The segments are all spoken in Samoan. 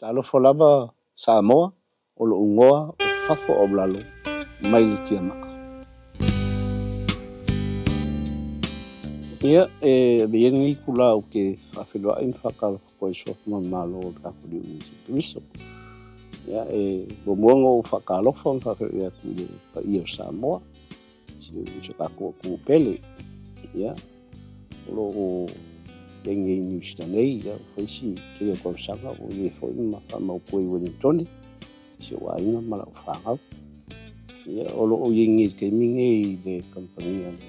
Talofa lava Samoa, o lou igoa o Fafo Aulalo mai le Tiamaa. Ia, e avea ia lenei itula ou te faafeiloai ma faatalofa atu ai i Suafa ma Malo o le tatou Alii o Iesu Keriso. Ia, e muamua ona ou faatalofa ma faafeiloai atu i le paia o Samoa, si o tatou atunuu pele. Ia, o lo o i ai nei i Niu Sila nei, ia, ua fai si tele o tausaga ua i ai foi ma faamautu i Wellingtone, si ou aiga ma lau fanau. Ia, o lo o i ai nei i le taimi nei i le kamupani a le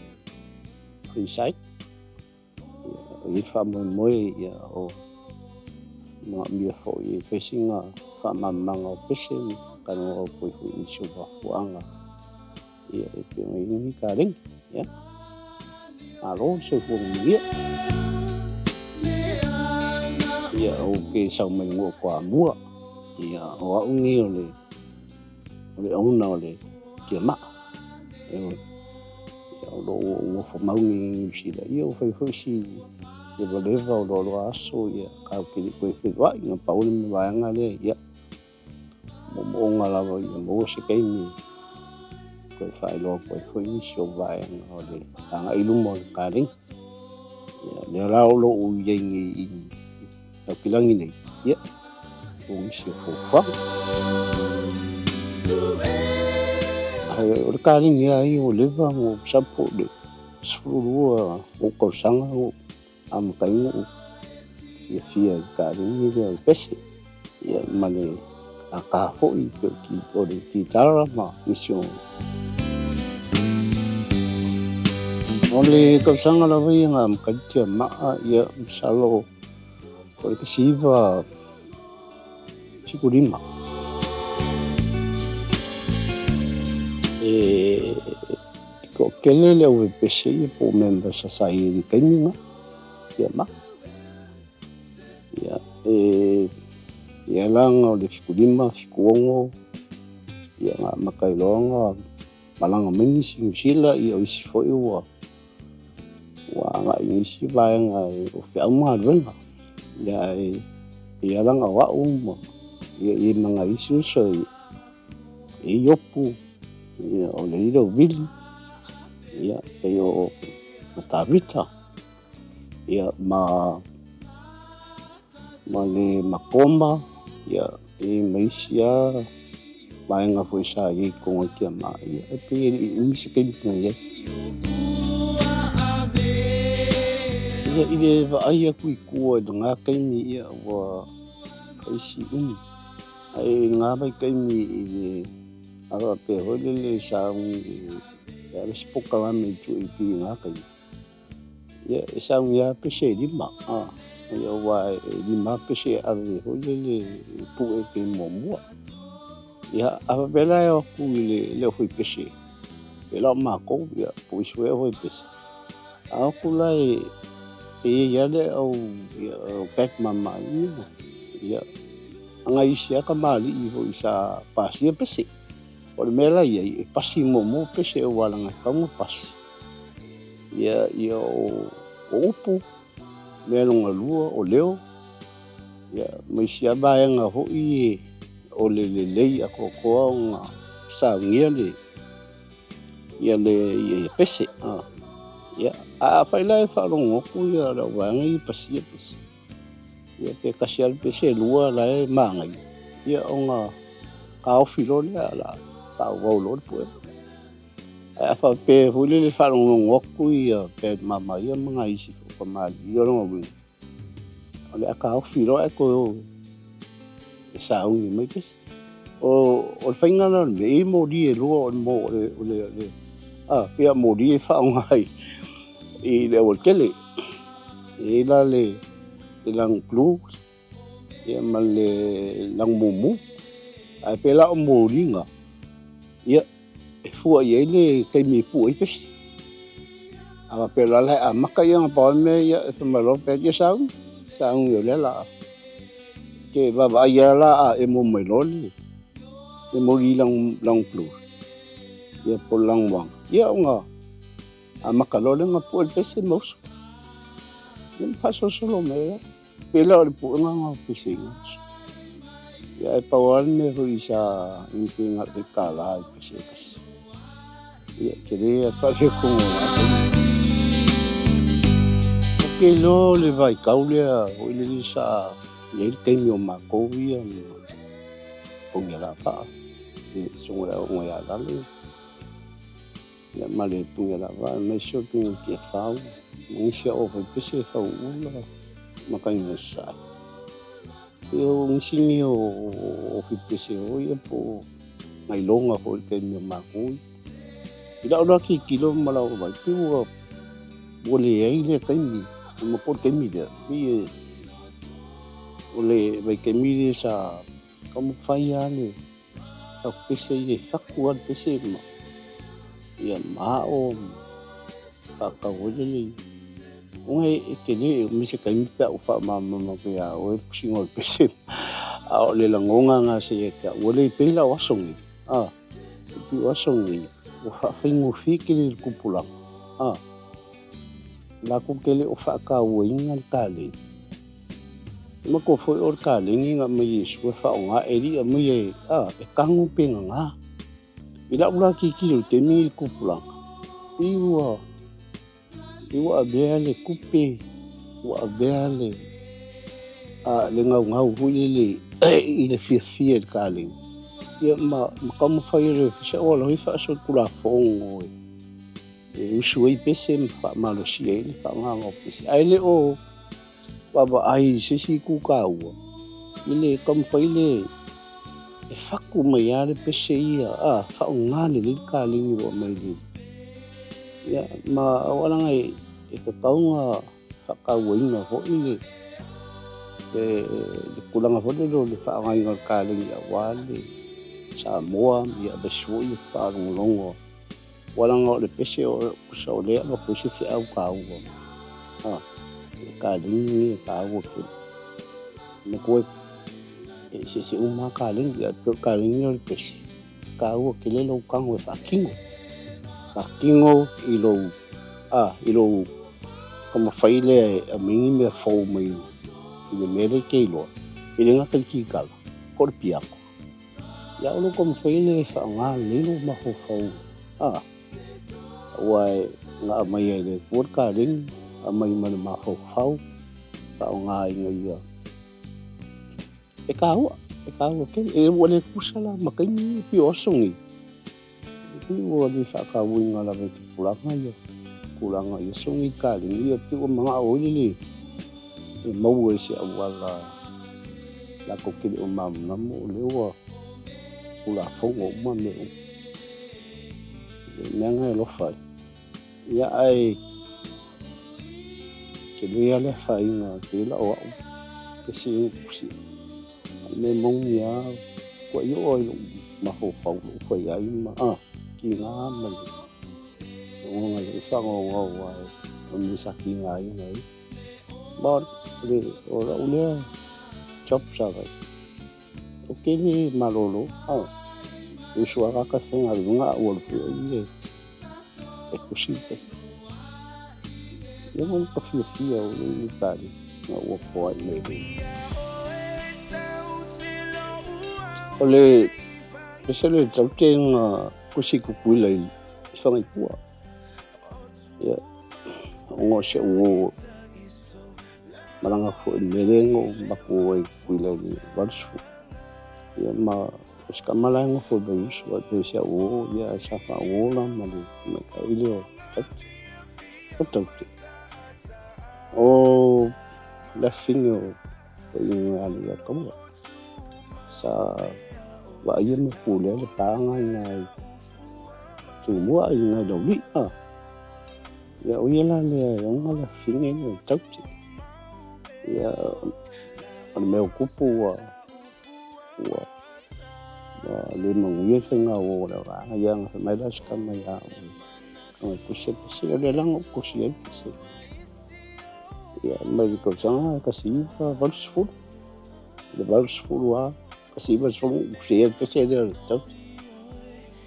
Freeside. Ia, o i ai le faamoemoe, ia, o manaomia foi e fai sina faamalamalamaga o pese ma talanoa atu ai foi i nisi o mafuaaga. Ia, e pei ona i ai lenei kaleni. Ia, malo le soifua manuia. Ia, ou te sau mai le nuu o Toamua. Ia, o au lenei o le, o le owner o le Tiamaa. Ioe. Ia, o lo o ou nofo mau nei i Niu Sila. Ia, ua fai foi si levaleva o loaloa aso, ia, tatou te le i toe feiloai. Na pau le vaega lea, ia, moomooga lava ia maua se taimi toe faailoa atu ai foi nisi o vaega o le agai i luma o le kaleni. Ia, lea la o lo o i ai nei i Aukilagi nei, ia, o nisi o fuafuaga. Ae o le kaleni lava ia ua leva ona ou masalo po o le 12 ou tausaga na amata ai ona ou fiafia i le kaleni lea o le pese, ia, ma le ata foi o le kitara ma nisi o. O le tausaga lava ia na amata ai le tiamaa, ia, masalo o le 1975. E toatele le au pepese ia po o members sa i ai i le taimi lena, tiamaa. Ia, e i ai la o le 75, 76, ia na amata ai loa ona malaga mai nisi i Niu Sila, ia o isi foi ua agai i nisi vaega o feau ma galuega. Ia, ae i ai la o au ma ia, ia ma nai isi uso e i ai Iopu, ia o le alii Vili, ia pei o Tavita, ia ma le Makoma, ia e ma isi lava vaega foi sa i ai i totonu o le tiamaa, ia e pei e le i umi se taimi na i ai. Ia i le vaai atu i tua i lena taimi, ia ua fai si umi. Ae i lena vaitaimi i le a faapea foi lele sa e ave se polokalame i tua i lena taimi, ia e sauni lava pese e lima, a, ia aua e lima lava pese e ave foi lele e pue i le taimi muamua. Ia, a faapea la e o atu i le au faipese, pei la o matou, ia, po o isi foi au faipese, a o atu la e i ai lava le au, ia, au back mama ia, ia, a nai isi lava tamalii foi sa pasia pese. O le mea la e i ai, e pasi muamua pese aua leaga e tatau ona pasi ia, ia o, o upu, mea lona lua o leo, ia, ma isi lava vaega foi o le lelei atoatoa ona saunia le, ia le, ia, ia pese. A, ia, a afai la e faalogo atu ia le au vaega ia e pasia pese, ia pe tasi lava le pese e lua la e manaia, ia ona taofi loa lea o le a faaauau loa le puega. Ae a faapea foi lele e faalogologo atu ia band mama ia ma nai isi foi tamalii, ia o lona uiga, o le a taofi loa ae toe o e sauni mai pese. O le faiga lena o le mea, e i ai moli e lua o le mo, o le, o le, o le, a, pei lava o moli e faaaoga i le aualatele. E i ai la le lanu blue ia ma le lanu mumu. Ae pei la o moliga, ia, e fua i ai le taimi e pue ai pese. A faapea la e amata ia ona pau lava le mea ia e fai mai loa pe ia sauni, sauni o lea la ke vaavaai lava la a emo mai loa le moli lanu, lanu blue ia po o le lanu moana, ia ona amata loa lea ona pue le pese ma uso. Ia ma faasolosolo mai ai. Pei la o le puega lena o pese i aso. Ia e pau lava le mea foi sa inu pe na o le $1 i le pese e tasi. Ia tele lava le faaletonu o lena taimi. Ou te iloa o le vaitau lea foi lele sa i ai le taimi o matou ia ma togi alavaa, le susuga i le aoga ia Lale ia ma le togi alavaa aemaise o le togi o Tiafau ma nisi aoga faipese e Fauula ma Mataiga i Sasae. Ia o nisi nei o faipese foi ia po o nailoga foi i le taimi o matou ia. I lau la tilotilo ma lau vaai, pei ua leai lea taimi, ma po o le taimi lea, pei o le vaitaimi lea sa taumafai lava le taupese ia e fatu lava le pese ma ia ma ao ma faatau ai lelei. Ona e tele, e se taimi pe a ou faamalamalama atu ia oe le tusiga o le pese, a o le lagona lena se ia te au. Ua le pei la o aso nei, a, e pei o aso nei, ua faafaigofie tele i le tupulaga, a, latou te le o faatauaina le kaleni. E manatua foi o le kaleni na aumai e Iesu e faaaoga, e le i aumaia e, a, e tanu pe gagā. I lau la tilotilo i le taimi lenei i le tupulaga, pei ua pei ua avea le tupe, ua avea le le gaugau foi lele i le fiafia i le kaleni, ia ma taumafai e le ofisa o ala foi faasolitulafono e usu ai pese ma faamalosia ai le faaaogaina o pese. Ae le o vaavaai i se isi itu taua i le taumafai le e fatu mai lava le pese ia, a faaaoga lelei le kaleni ua aumai le ia ma aualaga e tatau ona faatauaina foi le le tulaga foi lele o le faaaogaina o le kaleni aua le Samoa ia aemaise foi le faalogologo aua leaga o le pese o tusa o lea e avatu ai se feau taua a le kaleni lenei e taua tele. Manatua e eseese uma lava kaleni ae pei o le kaleni o le pese e taua tele lou tago e faatino, faatino i lou a i lou taumafai lea e aumai ni mea fou mai i le mea lea e te iloa. E le gata i le kitara po o le piano, ia o lou taumafai lea e faaaoga lelei lou mafaufau a aua na aumai ai e le Atua le kaleni, aumai ma le mafaufau faaaoga ina ia e taua, e taua tele. E ua le tutusa la ma taimi nei, pei o aso nei, pei ua le faatauaina lava e tupulaga ia tulaga i aso nei i kaleni ia, pei ua manao ai le e maua i se auala latou te le o malamalama o lea ua tulafono uma mea uma. Le mea lena e alofa ai. Ia ae tele lava le afaina pei la o au pese ia na tusia. A o le mea moni lava, matuai oo lava i lou mafaufau lou fai ai ma tiga ma le lagona i lou faagaogao aua o le mea sa tigaina ai. Ma o lau lea job sa fai, ou te le malolo, e usu lava tagata e faigaluega a ou alu foi au ia e tusi le pepa. Ia ma le fiafia o le kaleni na ua poai mai le. O le pese le taute na tusi i Tutuila i Fagaitua. Ia, ona o si au uo malaga foi i le mea lea na ou matua ai i Tutuila i le 80. Ia ma o si tama la e nofo i Vaiusu ae pei o si au uo ia ae sa faauo la ma le tamaitai lea o Taute. O Taute. O le afine o toeaina ia Taua. Sa vaaia ma pulea le pa i nai Tumua i nai Laulii. Ia o ia la lea e ona le afine lea o Taute. Ia o le mea o tupu ua ua ua le manuia le faiga o le vaega ia na fai mai la si tama ia au e tusi pese o lea la na ou tusi ai pese. Ia mai le tausaga 1980 le 80 lava 1980 tusi ai le pese lea o le Taute.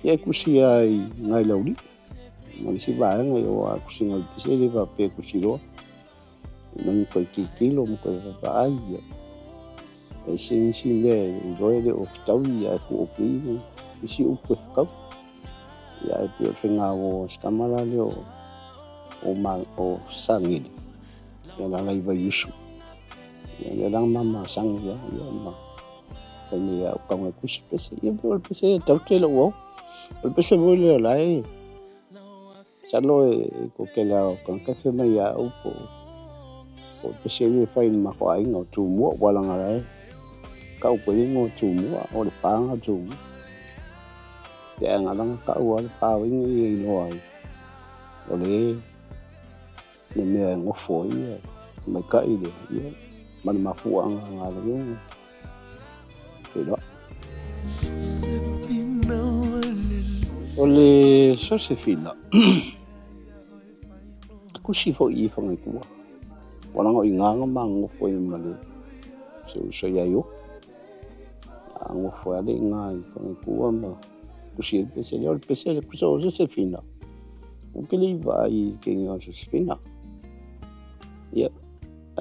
Ia e tusi ai nai Laulii ma le isi vaega ia aua a tusiga o le pese e le faapea e tusi loa. Mai ma toe tilotilo ma toe vaavaai ia. E ese nisi mea e iloa e le o fetaui ae tuuopei isi upu e fetau. Ia ae pei o le faiga uo a si tama la lea o Sagele, ia na ala i Vaiusu. Ia lea la na ma masagi ai, ia ma fai mai ia au tago e kusi pese. Ia pei o le pese e taute lou ao. O le pese foi lea o la e masalo e toatele lava o tagata e fai mai ia au po o le pese lea e fai i le matou aiga o Tumua, aua leaga o la e tau atu ai le igoa o Tumua, o le pa lena o Tumua. Ia ae na ala ona tau lava le pa ina ia iloa ai o le le mea e nofo ai le tamaitai lea, ia ma le mafuaaga na ala ai ona feiloai. O le Sosefina, e tusi foi i Fagaitua, ua leaga o i ina na ma nonofo ai ma le si ou uso ia Ioki. A nofo ai lava i ina i Fagaitua ma tusi ai le pese lea. O le pese lea, tusa o Sosefina, ou te le i vaai i le teine o Sosefina. Ia,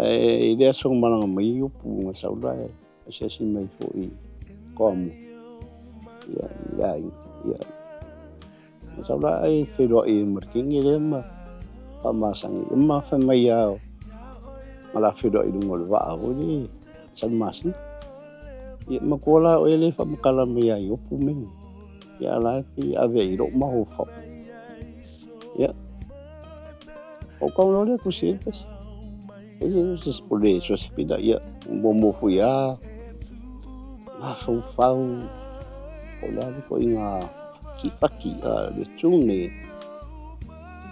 ae i le aso na malaga mai ai Iopu na sau la e asiasi mai foi i Toamua, ia, i le aiga, ia, na sau la e feiloai ai ma le teine lea ma faamasani. Ia ma fai mai lava, na la feiloai i luga o le vaa foi lea i Salamasina. Ia matua la o ia lea e faamatala mai ia Iopu mea nei. Ia a la e pei e ave ai i lou mafaufau. Ia, o tau loa lea tusi ai le pese. Pese o le Sosefina, ia, muamua foi lava mafaufau o le a le ituaiga fatifati le tune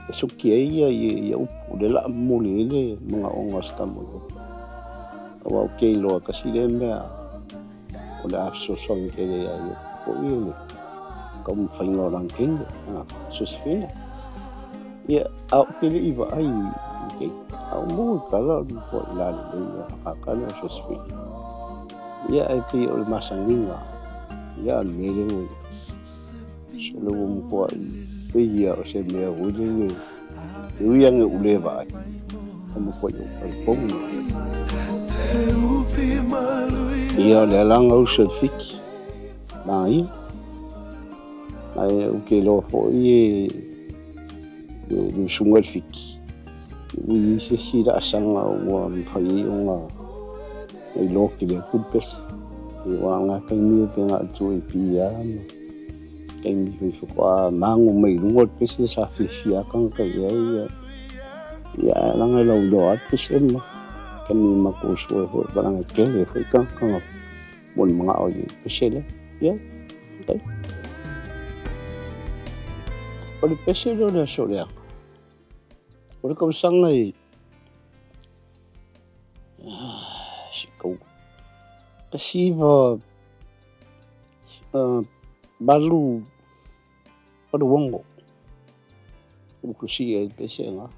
e suki ai ia upu, le la momoli ai le manaoga o se tama. Aua ou te iloa tasi lea mea o le a fesoasoani tele ia Iopu foi o le taumafaiga o lana teine, Sosefina. Ia, a ou te le i vaai i teine, a ou maua i tala o le matua lalelei lava akaka lea o Sosefina. Ia, ae pei o le masaniga, ia a le mea lea ua i ai. So le ua matuai pei lava o se mea foi lele, e ui lava ina ou le vaai, e matuai ou talitonu. Ia, o lea la na uso i le Fiti, manaia. Ae ou te iloa foi e le susuga i le Fiti, ua i ai se isi laasaga ua mafai ai ona iloa tele atu le pese. Aua o na taimi e pei na o le 2AP lava ma taimi foi faatoa mago mai i luga le pese sa fiafia lava tagata i ai. Ia, ae leaga e lauiloa lava le pese ma taimi na matou usu ai foi, leaga e tele foi tagata na molimagao i le pese lea. Ia, okay. O le pese lea o le aso leaga, o le tausaga e si tau 1986 ua tusi ai le pese lena.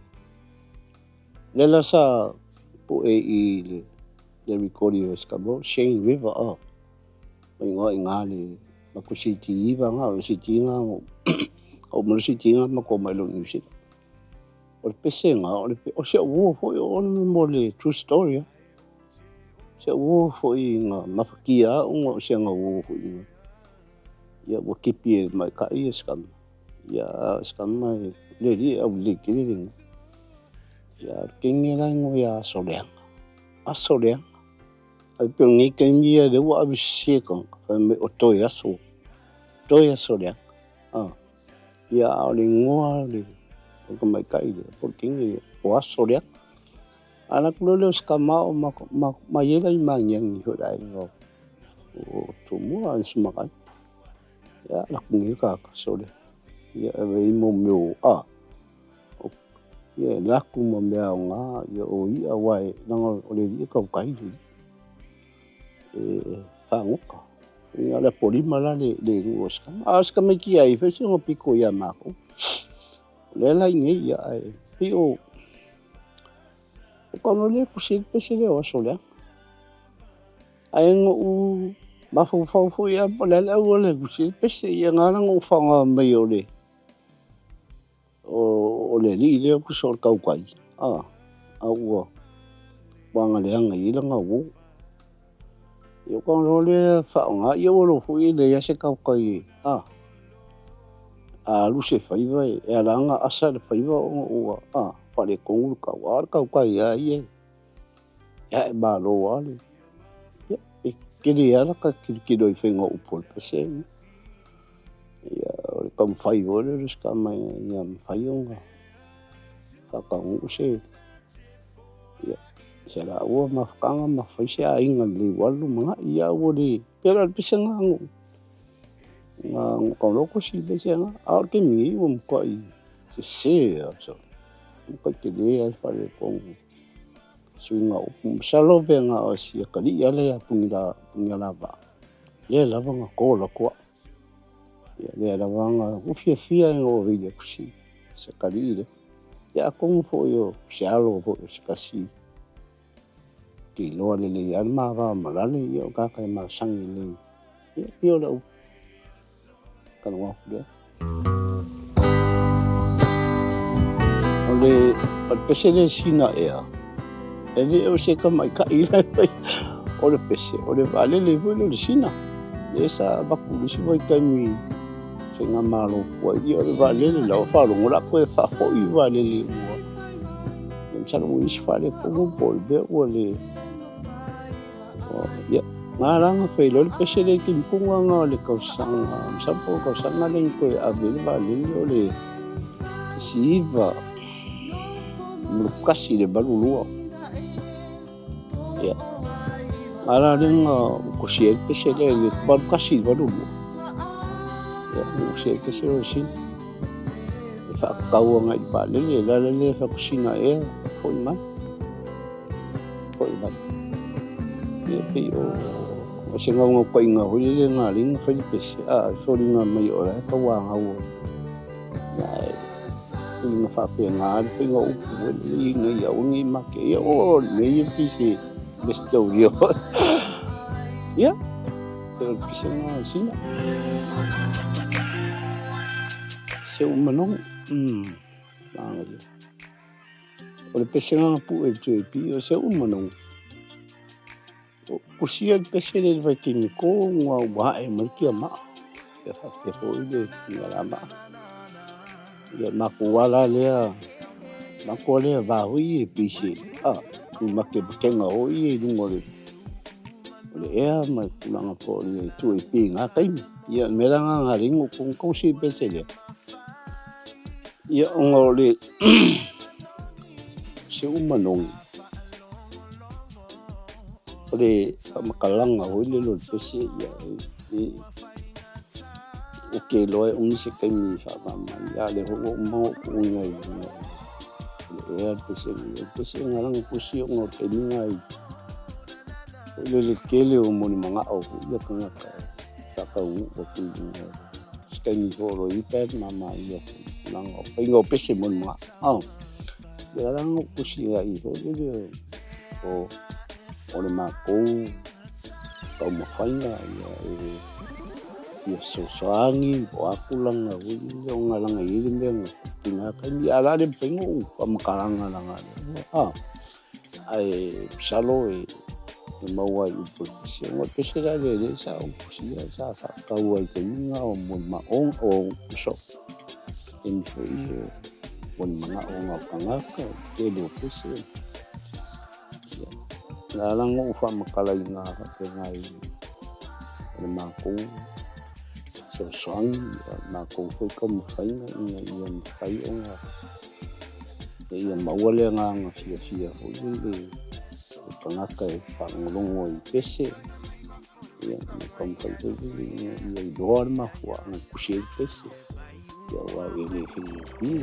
Lea la sa pue i le recording o Scarborough, Shane River, oh. O igoa i ngā le matou CD iva ngā, o le CD ngā, o ma le CD ngā matou mai lo New Zealand. O le pese ngā, o le o se uo foi o ona mo le true story. Se uo foi ngā mafakia o ngā o se ngā uo foi ngā. Ia ua kipi e mai ka ia skam. Ia skam mai le li au le kiri ringa. Ia kenge la ngo ia aso leaga. Aso leaga. Ai pe ngi kaimi ia le ua ave sese ka fai mai o toe aso. Toe aso leaga. Ia a o le igoa le o ka maita'i le po o le kenge o aso leaga. A la ku lele o skama o ma ma ma iela i mangiangi ho la ingo o Tumua a smakai. Ia la ku ngi ka ka sole. Ia e i mo meo a. Ia laku ma mea o ngā, ia o ia wai, nanga o le lia kau kai le e whangoka. Ia le polima la le le ngu o skama. A skama ki ai, fe se ngo piko ia mako. Le la inge ia ai. Pi o o kono le kusi pese le o aso lea. Ai ngo u mafaufau foi a po le le au le kusi pese ia ngā ngo whanga mai o le o le li le ku so kau kai. A ua wanga le anga i langa wo. Ia ka lo le faaaoga ia ua lou foi le ia se kaukai a alu se faiva e ala ona asa le faiva ona ua faaletonu le kau, a o le kaukai lava ia e ae malo lava le ia e tele lava lata tilotilo i faiga o upu o le pese. Ia o le taumafai foi lea o le tama ina ia mafai ona faataunuu se ia se laua mafutaga ma fai se aiga lelei aua le lumanai. Ia ae ua le pei la o le pese lena na tauloko si pese lena, a o le taimi nei ua matuai sese lava so matuai tele lava le faaletonu suiga o upu. Masalo pe na o si atalii lava lea ia Punialavaa lea lava na to le atu au. Ia lea lava na ou fiafia ina ua vili atu si atalii lea. Ia atonu foi o se alo foi o se tasi te iloa lelei lava le ma va ma lale, ia o tagata e masani lelei. Ia pei o lau talanoa atu lea. O le pese lea e sina ea, e le o se tamaitai la e fai o le pese, o le vaalele foi lea o le sina. Lea sa avatu i le isi vaitaimi faigamalo tuai, ia o le vaalele la ua faalogo o le a toe faafoi le vaalele ua masalo ua i ai se faaletonu po o le mea ua le ia na la na fai loa le pese lea i le taimi tonu lava lena o le tausaga, masalo po o le tausaga lea na toe ave ai le vaalele o le 1981 i le 82. Ia na la lea na utusia ai le pese lea i le 81 i le 82. Ia na utusia ai le pese lea o le sina e faatatau agai i le vaalele, o le ala lea e fai atu sina ea foi mai, foi mai. Ia pei o se naunautaiga foi lele na ala ai ona fai le pese, a e foliga mai o la e tauanau ai. Ia ae foliga faapena le faiga o upu foi lele ina ia aua ne i make. Ia o le mea ia pei se mea se taulia foi. Ia, pei o le pese lena o le sina. Se ua manogi. Manaia. O le pese lena na pue i le 2AP, o se ua manogi. O kusia le pese lea i le vaitaimi tonu lava ua ae mai le tiamaa. Ia faapea foi le punialavaa. Ia matou ala lea, matou lea va foi e pei se ni matematega foi ia i luga o le ea ma le tulaga foi o le 2AP i na taimi. Ia o le mea la lena na ala ai ona ou tausi le pese lea. Ia ona o le se ua manogi, o le faamatalaga foi lele o le pese, ia e ou te iloa e umi se taimi e faamama ai, a o lea foi ua uma ona ou tuuina i luga o le ea le pese lenei. O le pese na ala ona tusi ona o le taimi lena i foi lele tele o molimanao foi ia tagata e faataunuu atu i luga o se taimi foi o lo o i ai pad mama ia tulaga o faiga o pese molimanao. Ia ala ona ou tusi ai foi lele o le matou taumafaiga ia e fia fesoasoani po o a tulaga foi lele ona leaga e i ai le mea na tupu i na taimi, ae o le a le mafai ona ou faamatalaga leaga ae masalo e maua ai i upu o le pese. Ona o le pese la lea lea sa ou tusia sa faatau ai i taimi na o molimaoga o so taimi foi o molimanao o tagata o le tele o pese. Ia na ala ona ou faamatalaina faapena i le matou fesoasoani, o le matou foi taumafaiga ina ia mafai ona ia maua le agaga fiafia foi lele o tagata e faalogologo i pese. Ia ma taumafai foi lele ina ia iloa le mafuaaga e tusi ai le pese. Ia aua e le faigofie.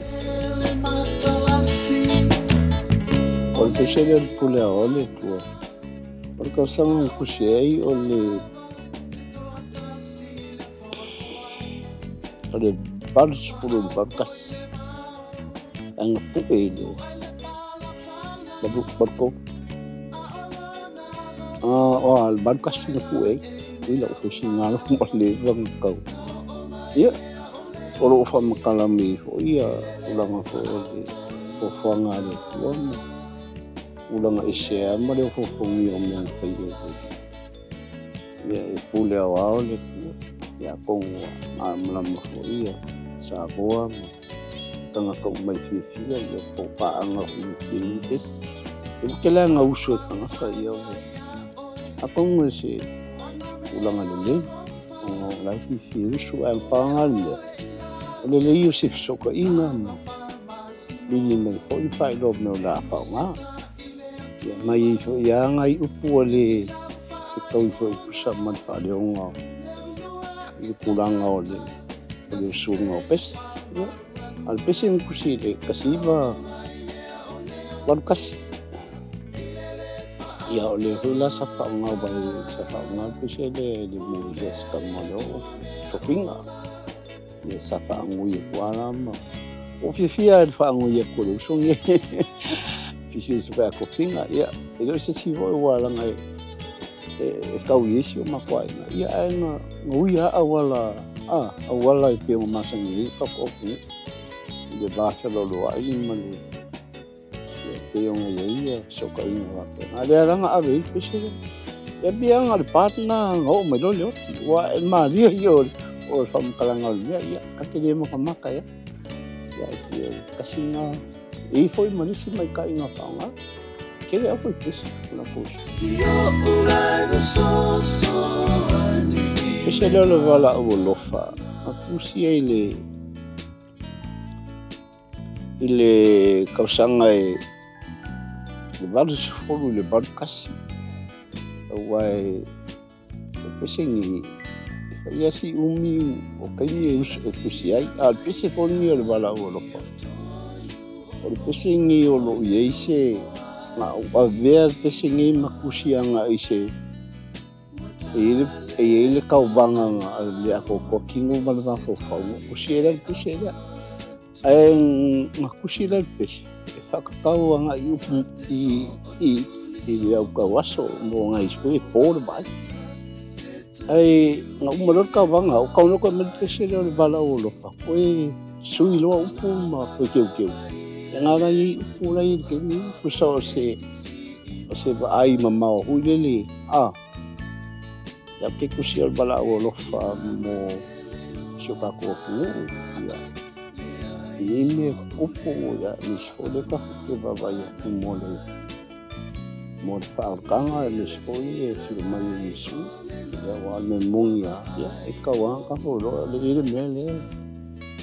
O le pese lea o le pule a le Atua. O le tausaga na tusi ai o le 80 i le 81. Ae na pue i le 83. O le 81 na pue ai. Ui lau faisingalo ma leva na tau. Ia, o loo faamatala mai foi ia tulaga foi o le foafoaga a le Atua ma tulaga ese lava ma le ofoofogia o mea na faia foi. Ia e pule aoao le Atua, ia atonu ua malamalama foi ia Samoa ma tagata uma e fiafia ia po o paaga foi i lenei pese. E ute la gausu e tagata ia ua atonu e se tulaga lelei ona o la e fiafia e usu ae paga le mea o le lelei o se fesootaiga ma vili mai foi ma faailoa mai o le a faaaoga. Ia mai ai foi lava nai upu a le fetaui foi e tusa ma le faaleoga i le tulaga o le usuga o pese. Ia, a o le pese na tusi i le 1981. Ia, o lea foi la sa faaaoga aua sa faaaoga le pese lea i le Moses ma le oo tofiga. Ia, sa faanoi atu lava la ma ua fiafia lava i le faanoi atu o le uso lenei. Pisi se tofiga, ia, e le o se isi foi aua leaga e tau i ai si o matou aiga, ia ae na ui lava auala, auala e pei ona masani ai le tatou atunuu i le va fealoaloai ma le ia pei ona i ai ia fesootaiga faapena. Lea la na ave ai le pese lea. Ia pei lava na o le pa lena na oo mai loa le oti, aua e malie ia o le faamatalaga o le mea, ia ta te le matamata ea. Ia ae pei o le tasi lena, e i ai foi ma le isi maita'i na faaaoga. Tele lava foi pese o la outou. Pese lea o le valaau alofa, na tusia i le i le tausaga e 80 i le 81, aua e pese ni e fai lava si umi o taimi e usu e tusi ai, a o le pese foi lenei o le valaau alofa. O le pese lenei o lo o i ai se na ou avea le pese lenei ma tusi agai i se e i ai le tauvaga a le atoatoa tino ma le mafaufau, na tusi ai la le pese lea. Ae na tusi la le pese e faatatau agai i upu i le au tauaso mo nai sui e po le vaai. Ae na uma loa le tauvaga, o tau loa toe aumai le pese lea o le valaau alofa, toe sui loa upu ma toe teuteu. Ia na la i ai upu la i ai i le taimi nei, tusa o se vaai mamao foi lele, a ia ou te tusia o le valaau alofa mo si o tatou atunuu, ia i nei mea tutupu, ia aemaise foi lea tatou te vaavaai atu mo le faaolataga, aemaise foi le afio mai o Iesu. Ia aua o le mea moni lava, ia e tatau lava ona tatou iloa o lea e i ai le mea lea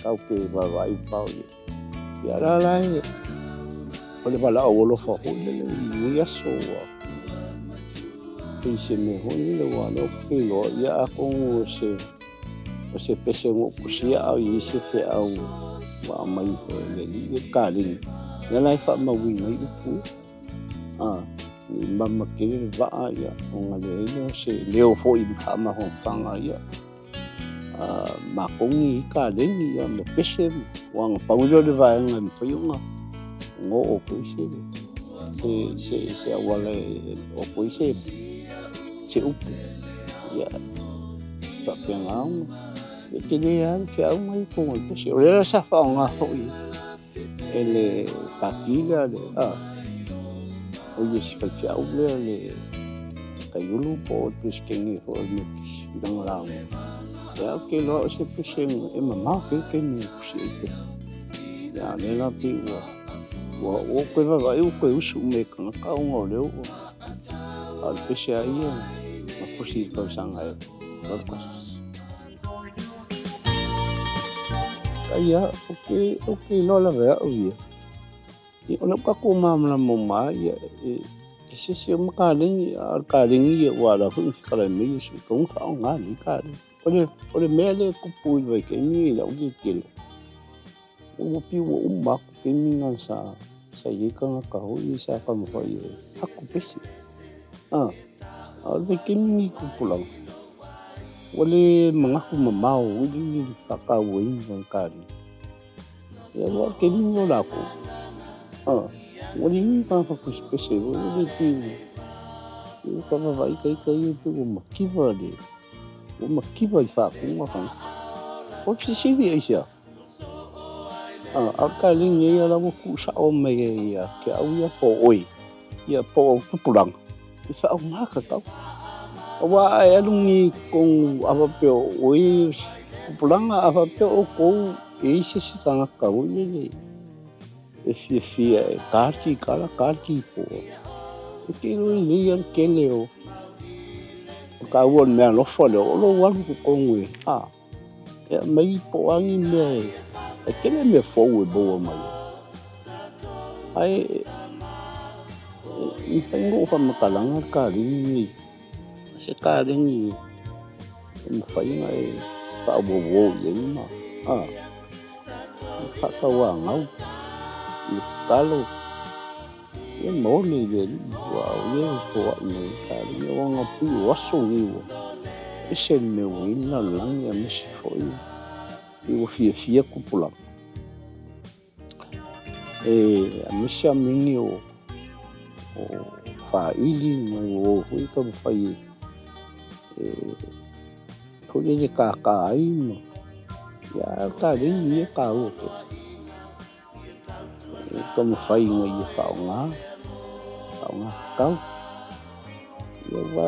tatou te vaavaai pao i ai. Ia la la e o le valaau alofa foi lele i lenei aso ua pei se mea foi lele ua lea ou te iloa, ia atonu o se pese na ou tusia a o i ai se feau ua aumai foi e le Alii le kaleni, lea la e faamauina ai upu ia. Ne i mama tele le vaa, ia, ona leai lea o se leo foi faamafanafana ia. Makogi i kaleni ia ma pese ua na pau lea o le vaega e mafai ona oo atu ai se auala e oo atu ai se upu. Ia faapena ona e tele lava le feau na i totonu o le pese. O lea la sa faaaoga foi e le pati lea le o ia si faifeau lea le Taiulu po o le Peresetene foi o le Metotisi i lana lauga. Ia ou te iloa o se pese e mamao tele taimi e tusi ai pese. Ia a o lea la pei ua ua toe vaavaai ua toe usu uma i tagata ona o lea ua a o le pese lava ia na tusi i le tausaga e 81. Ia, ou te iloa lava e au ia. Ia, o lea ua tatou malamalama uma lava, ia, e sese uma kaleni, a o le kaleni ia ua ala foi ona fetalai mai Iesu, e tatau ona faaaoga nei kaleni. O le mea lea e tupu i le vaitaimi i lau tilotilo, ua pei ua uma atu taimi na sa i ai tagata foi ia sa taumafai e haku pese. A o le vaitaimi nei i tupulaga, ua le manatu mamao foi lele i le faatauaina o le kaleni. Ia, aua o le taimi lenei o latou, ua leai ni tagata tusipese foi lele pei ua ta vaavaai ita ia pei ua mativa le, ua mativa i faatuga tagata. O le fesili aisea? A o le kaleni ia la ua tuusao mai ai ia te au ia po o oe, ia po o tupulaga, e faaaoga tatau. Auā a e alu nei i totonu a faapea o oe tupulaga, a faapea o outou e i ai se isi tagata foi lele e fiafia e ta le kikala, ta le keyboard, e te iloa lelei lava le tele o taua o le meaalofa lea o lou alu i totonu e, a, e aumai po o a ni mea e tele mea fou e maua mai ai. Ae e mafai ona ou faamatalaga le kaleni lenei, se kaleni e mafai ona e faaauauo i ai ma faatauanau i le tatalo ia ma ole i le Alii, aua o Ia e foai mai ai le kaleni. Aua e pei o aso nei ua ese le mea ua i ai le lalolagi aemaise foi ua fiafia tupulaga. Aemaise lava mea nei o faili ma o foi taumafai e foi lele tata ai ma ia a o kaleni ia e taua tele. E taumafai ina ia faaaoga, faaaoga tatau. Ia aua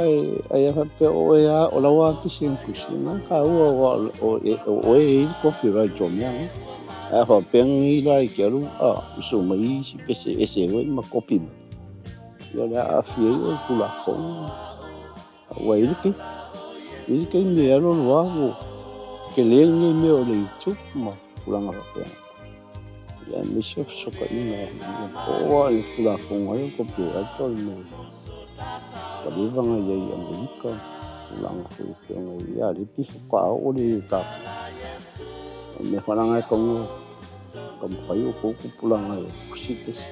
ai a faapea o oe lava, o lau lava pisinisi, o lena e taua aua o oe e i ai le copyright o mea na. Ae a faapea nei la e te alu usu mai isi pese ese foi ma kopi mai, ia o le a aafia ai oe i le Tulafono. Ua i ai le taimi, e i ai le taimi e alu alu lava ua tele lenei mea o le YouTube ma tulaga faapena. Ia aemaise o fesootaiga po o le Tulafono ai o le copyright o le mea ua leva ona i ai i Amerika, tulaga foi e pei ona i ai, a o lea pei faatoa oo lea i tatou. O le mea foi la lena e tatau ona taumafai outou tupulaga e tusi pese.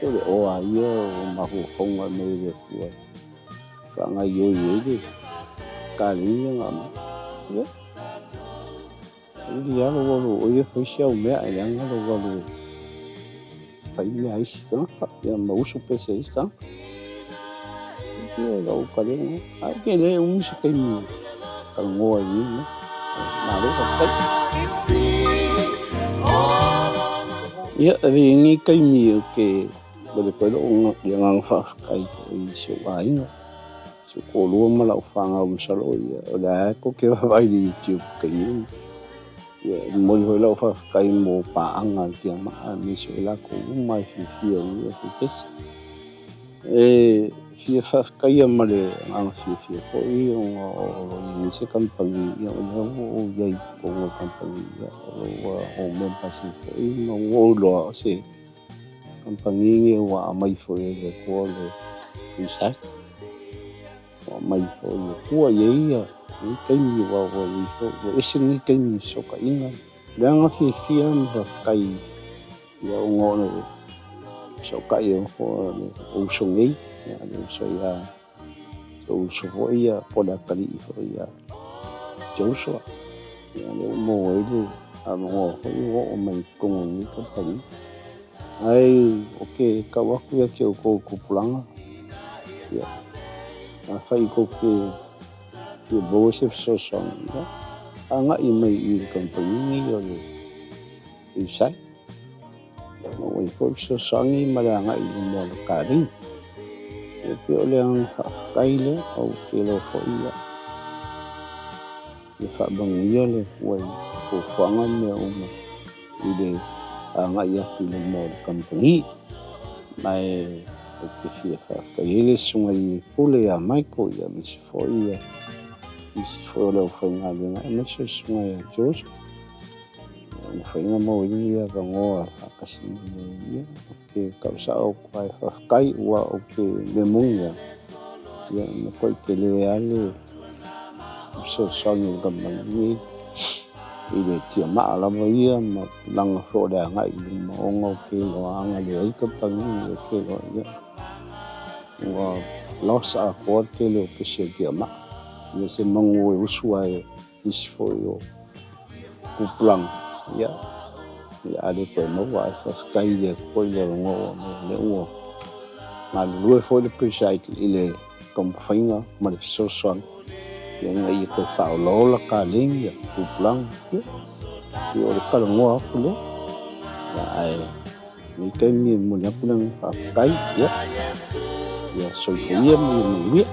O le oa ia o mafaufauga e aumai e le Atua faagaoioi ai le kaleni ia na aumai. Ia, e lelei lava lou alu o oe e fai si au mea ae leaga lou alu e fai mea a isi tagata, ia ma usu pese a isi tagata. Ia, lau talia lena. Ae ou te le umi se taimi e talanoa ai i nei mea. Malo faafetai. Ia, e i ai nei taimi ou te Momoli atu ai lou agaga faafetai foi i si ou aiga, si ou toalua ma lau fanau masalo ia o lea lava tou te vaavaai i le YouTube i taimi uma. Ia e momoli foi lau faafetai mo paaga a le tiamaa aemaise o i latou uma e fiafia i ia pese. E fia faafetaia ma le agaga fiafia foi ona o lo o i ai nei se kamupani ia o lea ua ou i ai i totonu o le kamupani ia o lo o ua ou membership foi ma ua ou iloa o se Kamupani nei ua aumai foi e le Atua le crusade. Ua aumai foi e le Atua i ai ia nei taimi aua ua i ai foi, ua ese nei taimi i fesootaiga. Leaga fiafia ma faafetai ia ona o le fesootai ai foi o le uso nei, ia le uso ia le uso foi ia po o le atalii foi ia Joshua. Ia lea ua maua ai le avanoa foi ua oo mai i totonu o lenei kamupani. Ae ou te tau atu ia te outou tupulaga, ia, afai tou te fia maua se fesoasoani, ia, agai mai i le kamupani nei o le Suicide. Maua ai foi le fesoasoani ma le agai i luma o le kaleni. Ia pei o le agaga faafetai lea, ou te iloa foi ia, ia faamanuia le Atua i fuafuaga ma mea uma i le agai atu i luma o le kamupani. Ma e ou te fia faafetai ai le Susuga i le Pule ia Michael, ia aemaise foi ia nisi foi o le aufaigaluega, aemaise le Susuga ia George. Ia mafai ona maua ai lenei avanoa e faatasi mai ai ia. Ou te tau sao atu lava e faafetai aua ou te mea moni lava, ia e matuai tele lava le fesoasoani a le kamupani nei i le tiamaa lava ia ma tulaga foi o le agai i luma ona ou te iloa ana leai kamupani nei ou te iloa ia ua loss atoa le tele o pese o le tiamaa. Ia se manu e usu ae nisi foi o tupulaga, ia, o le a le toe maua, ae faafetai i le Atua i le avanoa ua aumai, o lea ua galulue foi le Preside i le taumafaiga ma le fesoasoani ina ia toe faaolaola kaleni a tupulaga, ia, pei o le talanoa atu lea, ia, ae lenei taimi e momoli atu le agaga faafetai, ia, ia soifua ia ma ia manuia.